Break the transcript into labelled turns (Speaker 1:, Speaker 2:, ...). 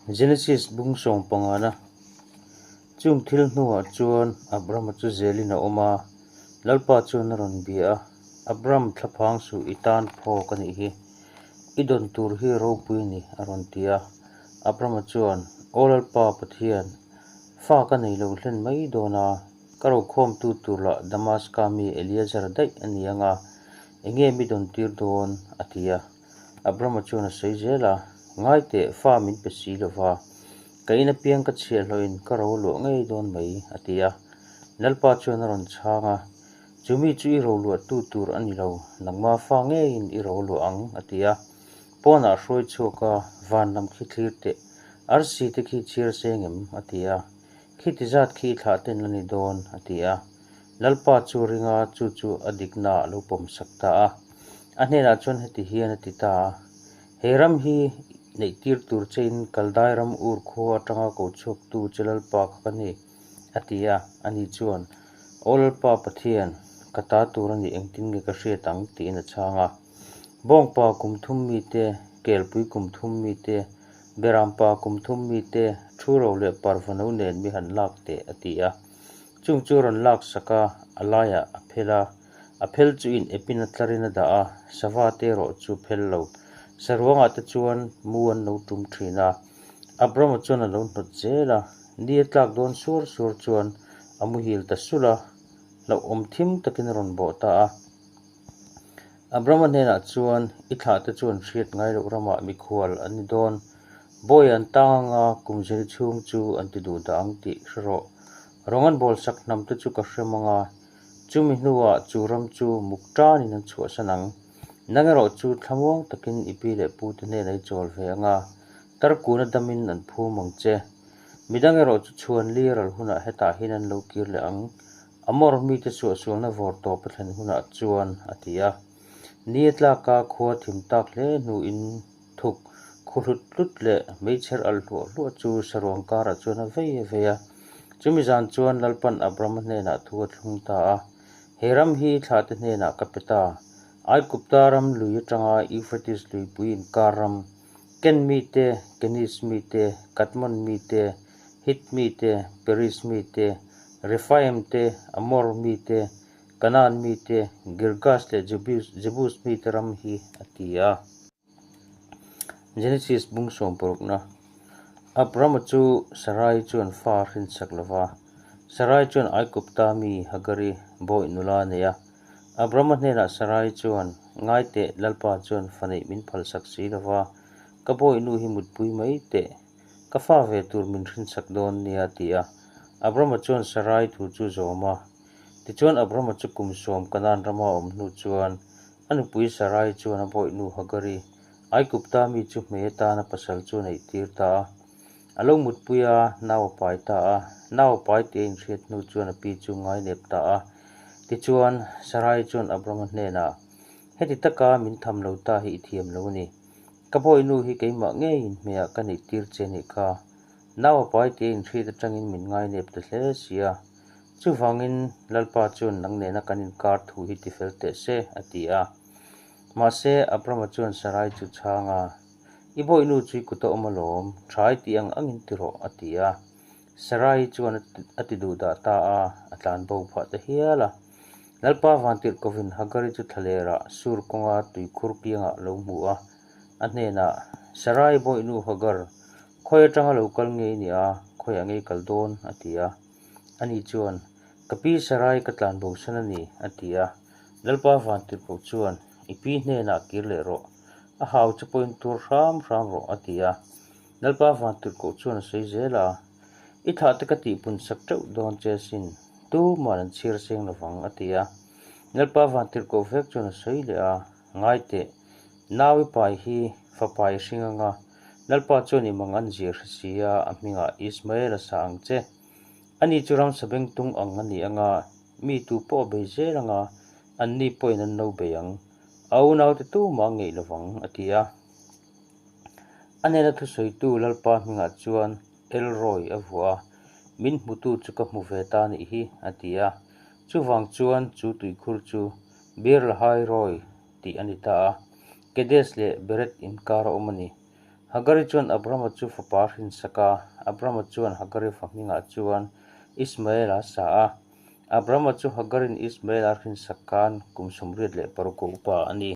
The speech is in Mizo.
Speaker 1: Genesis bung sawm pangana Chung thil hnuah chuan Abrama chu zelin a awm a, Lalpa chuan a rawn bia a, Abram, thlaphang suh, i tan phawk a nih hi. I dawn tur hi ropui a ni, a rawn ti a. Abrama chuan, Aw Lalpa Pathian, fa ka nei lo hlen mai dawn a, ka rokhawmtu tur lah Damaska mi Eliezar daih a ni ang a, enge mi dawn tir dawn? a ti a. Abrama chuan a sawi zel a, Ngai teh, fa min pe si lo va, ka in apiang ka chhiahhlawhin ka ro luah ngei dawn mai, a ti a. Lalpa chuan a rawn chhang a, Chu mi chu i ro luahtu tur a ni lo, nangma fa ngeiin i ro luah ang, a ti a. Pawnah a hruai chhuak a, Van lam khi thlir teh, arsi te khi chhiar seng em? a ti a. Khiti zat khi i thlah ten la ni dawn, a ti a. Lalpa chu ring a, chu chu a dikna a lo pawm sak ta a. A hnenah chuan heti hian a ti ta a, He ram hi neih tir tur chein Kaldai ram ur khua atanga ko chhuaktu che Lalpa kha ka ni, a ti a. Ani chuan, Aw Lalpa Pathian, ka ta tur a nih engtin nge ka hriat ang? tiin a chhang a. Bawngpa kum thum mite, kelpui kum thum mite, berampa kum thum mite, thuro leh parvano nen mi han lak teh, a ti a. Chung chu rawn lak sak a, a laiah a phel a, a phel chu in epin a tlarin a dah a, sava te erawh chu phel lo. Saruangah te chuan mu an lo tum thin a, Abrama chuan a lo hnawt zel a, ni a tlak dawn suar suar chuan a muhil ta sulh a, hlauhawm thim takin a rawn bawh ta a. Abrama hnenah chuan, I thlahte chuan hriat ngai loh ramah mikhual an ni dawn. Bawi an tang anga kum zir chhung chu an ti duh dah ang tih hre rawh. Rawng an bawlsak hnamte chu ka hrem anga, chumi hnuah chu ram chu muk tanin an chhuahsan ang. Nang erawh chu thlamuang takin i pi leh pute hnenah i chawl ve anga, tarkuna damin an phum ang che. Midang erawh chu chhuan li ral hunah hetah hian an lo kir leh ang. Amor mite suahsualna vawr tawp a thlen hunah chuan a ti a. Ni a tlaka khua thim tak hle hnuin thuk khu hlut hlut leh meichher alh hluah hluah chu saruang karah chuan a vei a vei a. Chumi zan chuan Lalpan Abrama hnenah thu a thlung ta a, He ram hi thlahte hnenah ka pe ta. Aigupta ram lui atanga Euphrates luipui inkar ram, Ken mite, Kenis mite, Kadmon mite, Hit mite, Peris mite, Rephaim te, Amor mite, Kanaan mite, Girgas leh Jebus mite ram hi a ti a. Genesis bung sawm parukna Abrama chu Sarai chuan fa a hrinsak lo va, Sarai chuan Aigupta mi Hagari bawih nula a nei a. Abrama hnenah Sarai chuan, Ngai teh, Lalpa chuan fa neih min phalsak si lo va, ka bawih nu hi mutpui mai teh, ka fa ve tur min hrinsak dawn nia, a ti a. Abrama chuan Sarai thu chu zawm a. Tichuan Abrama chu kum sawm Kanaan rama a awm hnu chuan A nupui Sarai chuan a bawihnu Hagari, Aigupta mi chu hmei atana pasal chu a neih tir ta a. A lo mutpui a, nau a pai ta a. Nau a pai tih a inhriat hnu chuan a pi chu ngainep ta a. Tichuan, Sarai chuan Abrama hnenah, Heti taka min tham lo ta hi i thiam lo a ni. Ka bawihnu hi keimah ngeiin hmeiah ka neih tir che nih kha. Nau a pai tih a inhriat atangin min ngainep ta hle si a. Chuvangin Lalpa chuan nang nena kan inkar thu hi tifel teh se, a ti a. Mahse, Abrama chuan Sarai chu chhang a, I bawihnu chu i kut a awm alawm, tha i tih ang angin ti rawh, a ti a. Sarai chuan a ti duh dah ta a, a tlan bo phah ta hial a. Lalpa Vantirhkovin Hagari chu thlalerah Sur kawnga tuikhur kiangah a lo hmu a, a hnenah, Sarai bawihnu Hagar, khawi atanga lo kal nge i nih a, khawiah nge i kal dawn? a ti a. Ani chuan, Ka pi Sarai ka tlan bo san a ni, a ti a. Lalpa Vantirhkoh chuan, I pi hnenah kir leh rawh, a hau che pawhin tur hram hram rawh, a ti a. Lalpa Vantirhkoh chuan a sawi zel a, I thlah te ka tihpun sak teuh dawn che asin, tuman an chhiar seng lovang, a ti a. Lalpa Vantirhkoh vek chuan a sawi leh a, Ngai teh, nau i pai hi fapa i hring anga, Lalpa chuan i mang an zir hre si a, a hmingah Ismael a sa ang che. Ani chu ramsa bengtung ang a ni anga, mi tu pawh a bei zel anga, anni pawhin an lo bei ang. A unaute tumah a ngeih lovang, a ti a. A hnena thusawitu Lalpa hmingah chuan Elroy a vuah a, Min hmutu chu ka hmu ve ta nih hi, a ti a. Chuvang chuan chu tuikhur chu Beer Lahai Roy tih a ni ta a, Kedes leh Bered inkar a awm a ni. Hagari chuan Abrama chu fapa a hrinsak a, Abrama chuan Hagari fa hmingah chuan Ismaela a sa a. Abrama chu Hagarin Ismaela a hrinsak khan kum 86 upa a ni.